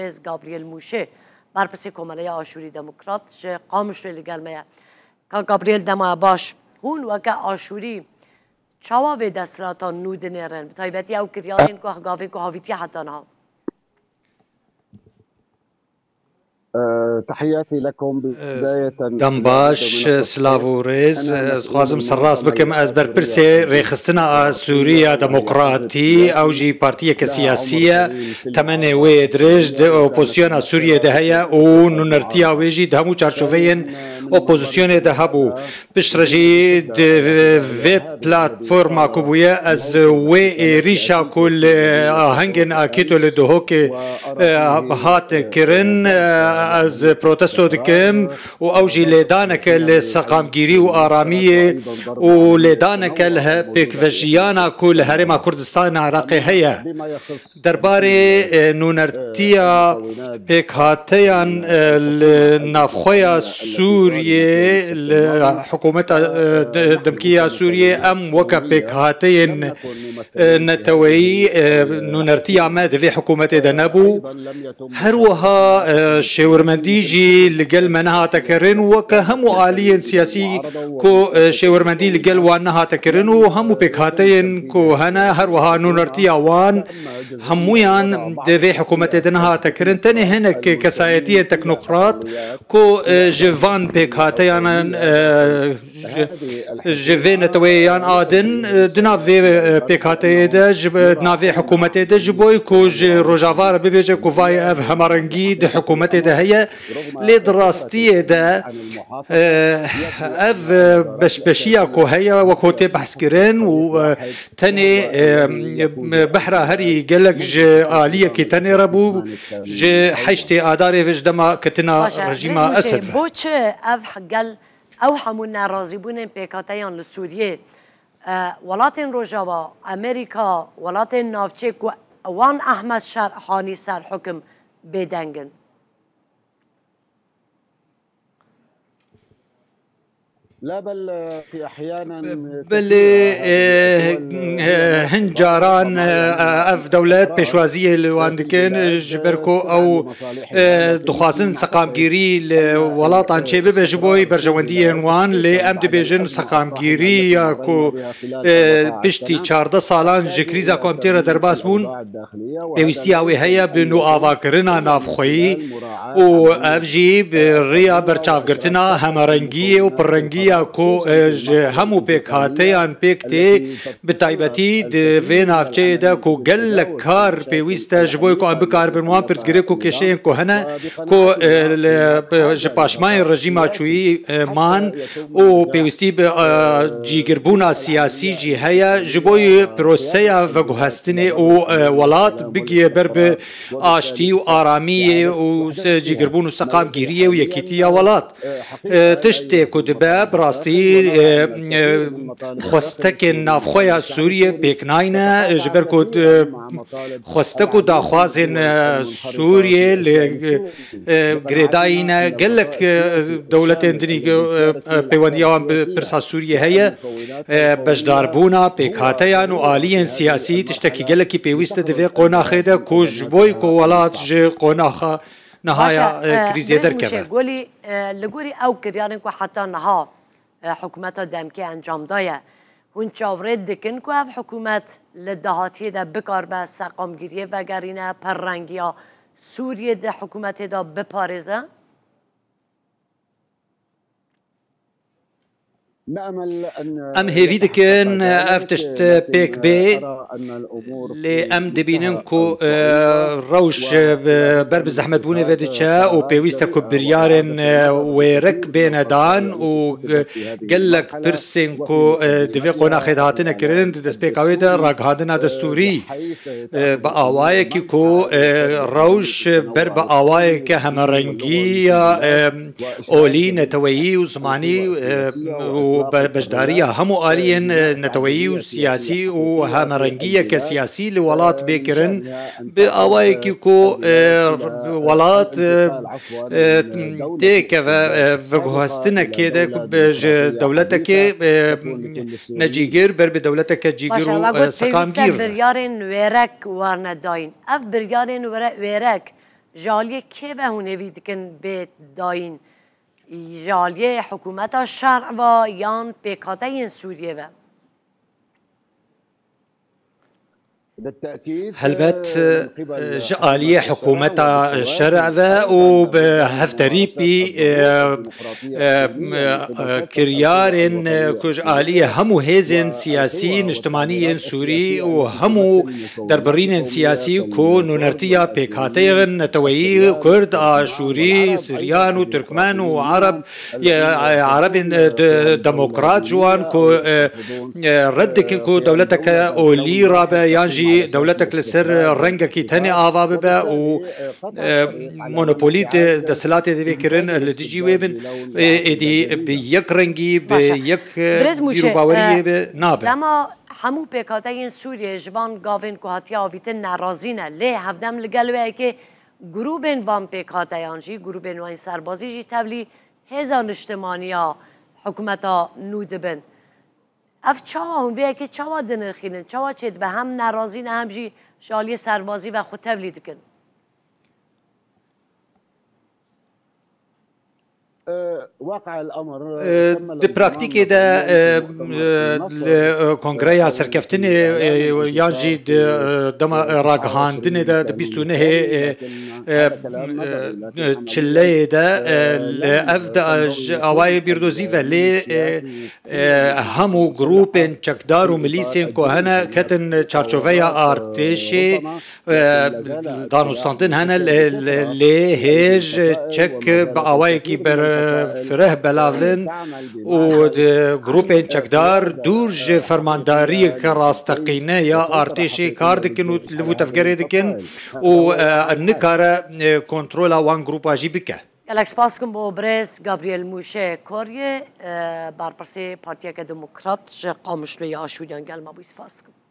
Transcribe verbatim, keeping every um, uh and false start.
Rêz Gabriel Mûşê, berpirsê Komeleya Aşûrî Demokrat ji Qamişloyê li gel me ye. Ka Gabriel, dema baş. Hûn weke Aşûrî çawa vê desthilata nû dinêrin? Bi taybetî ew kiryanên ku gavên ku havîtiye heta niha. تحياتي لكم بداية. Dem baş, silav û rêz. Ez dixwazim serrast bikim, ez berpirsê rêxistina a Sûriya Demokratî, ew jî partiyeke siyasî ye. Temenê wê yê dirêj di opozisyona Sûriyê de heye û nûnertiya wê jî di hemû çarçoveyên opozisyonê de hebû. Piştre jî di vê platforma ku bûye, ez wê êrîşa ku li ahengên Akîto li Duhokê, e, hat kirin, e, ez protesto dikim û ew jî lêdaneke li seqamgîrî û aramiyê û lêdaneke li he-, pêkvejiyana ku li Herêma Kurdistan Iraqê heye. Derbarê, e, nûnertiya pêkhateyan, e, li navxweya Sûriyê, li hikûmeta, e, de-, demkî ya Sûriyê, em weke pêkhateyên, e, neteweyî, e, nûnertiya me di vê hikûmetê de nebû. Her wiha, e, şêwirmendî jî li gel me nehate kirin, weke hemû aliyên siyasî ku, e, şêwirmendî li gel wan nehate kirin û hemû pêkhateyên ku hene, her wiha nûnertiya wan hemûyan di vê hikûmetê de nehate kirin. Tenê hinek kesayetiyên teknokrat ku, e, ji van pêkhateyan, e, ji, ji vê neteweyê yan a din, e, di nav vê, e, pêkhateyê de, ji, e, di nav vê hikûmetê de, ji bo ku ji Rojava re bibêje ku vay ev hemarengî di hikûmetê de heye, lê di rastiyê de, e, ev, e, beşbeşiya ku heye, wek ku tê behskirin û, e, tenê, e, behra herî gelek ji aliyekî tenê re bû, ji heştê Adarê ve, ji dema ketina rejîma Esed ve. Bo çi ev gel, ew hemû nerazîbûnên pêkhateyan li Sûriyê, e, welatên Rojava, Amerîka, welatên navçê ku wan Ehmed Şer hanî ser hukim bêdeng in? Belê, e, e, hin caran, e, ev dewlet pêşwaziyê li wan dikin, ji ber ku ew, e, dixwazin seqamgîrî li welatan çêbibe ji bo berjewendiyên wan, lê em dibêjin seqamgîriya ku, e, piştî çardeh salan ji krîza ku em tê re derbas bûn, pêwîstiya wê heye bi nûavakirina navxweyî û ev jî bi riya berçavgirtina hemerengiyê û pirrengiya ku, e, ji hemû pêkhateyan pêk tê, bi taybetî di vê navçeyê de ku gelek kar pêwîst e ji bo ku em bikaribin wan pirsgirêk û kêşeyên ku hene, ku, e, li, ji paşmayên rejîma çûyî, e, man û pêwîstî bi, e, cîgirbûna siyasî jî heye ji bo proseya veguhestinê û, e, welat bigiye ber bi aştî û aramiyê û se-, cîgirbûn û seqamgîriyê û yekîtiya welat. E, tiştê ku dibe, bi rastî, e, e, xwestekên navxweya Sûriyê pêk nayne, e, ji ber ku, e, xwestek û daxwazên, e, Sûriyê li, e, girêdayî ne. Gelek, e, dewletên dinî, e, e, pêwendiya wan bi pirsa Sûriyê heye. E, beşdarbûna pêkhateyan û aliyên siyasî tiştekî gelekî pêwîst e di vê qonaxê de ku ji bo ku welat ji qonaxa niha ya, e, krîzê derkeve. Golî, e, li gorî ew kiryanên ku heta niha, e, hikûmeta demkî encam daye, hûn çavrêt dikin ku ev hikûmet li dahatiyê de bikaribe seqamgiriyê vegerîne, pirrengiya Sûriyê di hikûmetê de biparêze? Em hêvî dikin ev tişt pêk bê, lê em dibînin ku, e, rewş, e, ber bi zehmetbûnê ve diçe û pêwîst e ku biryarên, e, wêrek bêne dan û, e, gelek pirsên ku, e, di vê qonaxê de hatine kirin, di destpêka wê de ragihandina destûrî, e, bi awayekî ku, e, rewş ber bi awayeke hemerengiya, e, olî, neteweyî û zimanî, e, û be-, beşdariya hemû aliyên, e, neteweyî û siyasî û hemerengiyeke siyasî li welat bê kirin, bi awayekî ku, e, welat, e, e, têkeve, e, veguhestinekê de ku bi-, ji dewletekê, e, necîgir ber bi dewleteke cîgir û, e, seqamgîr ve. Biryarên wêrek werne dayîn. Ev biryarên were-, wêrek Ji aliyê kê ve hûn hêvî dikin bê dayîn? Ji aliyê hikûmeta şer ve yan pêkhateyên Sûriyê ve? Helbet, e, ji aliyê hikûmeta şer'e ve û bi hevterîpî, e, e, e, kiryarên, e, ku ji aliyê hemû hêzên siyasî, niştimanî yên Sûrî û hemû derbirînên siyasî ku nûnertiya pêkhateyên neteweyî Kurd, Aşûrî, Siryan û Tirkmen û Ereb, e, Erebên, e, de-, demokrat ji wan ku, e, e, red dikin ku dewleteke olî rabe yan jî dewletek li ser rengekî tenê ava bibe û, e, monopolî de desthilatê divê kirin li dijî wê bin, e, êdî bi yek rengî, bi Baş e. yek, e, Birêz Mûşe, bîr û baweriyê e, bi nabe. Dema hemû pêkhateyên Sûriyê ji van gavên ku hatiye avîtin nerazî ne, lê hevdem li gel wê yekê grûbên van pêkhateyan jî, grûbên wan serbazî jî tevlî hêza niştimaniya hikûmeta nû dibin. Ev çawa hûn vê yekê çawa dinirxînin? Çawa çêdibe? Hem nerazî ne hem jî ji aliyê serbazî ve xwe tevlî dikin. E, di praktîkê de, e, e, li, e, kongreya serkeftinê, e, yan jî di, e, dema, e, ragihandinê de di bîst û nehê, e, e, e, çileyê de, e, li ev de, e, ji awayê bîrdozî ve lê, e, e, hemû grûpên çekdar û milîsên ku hene ketin çarçoveya artêşê, e, danûstandin hene lê, lê, lê hêj çek bi awayekî ber-, fireh belavin û di grûpên çekdar dûr ji fermandariyeke rasteqîne ya artêşê kar dikin û liv û tevgerê dikin û, e, nikare, e, kontrola wan grûpa jî bike. Gelek spas dikim bo birêz Gabriel Mûşe Koryê, e, berpirsê Partiyeke Demokrat ji Qamişloyê Aşûriyan, gel me bû, spas dikim.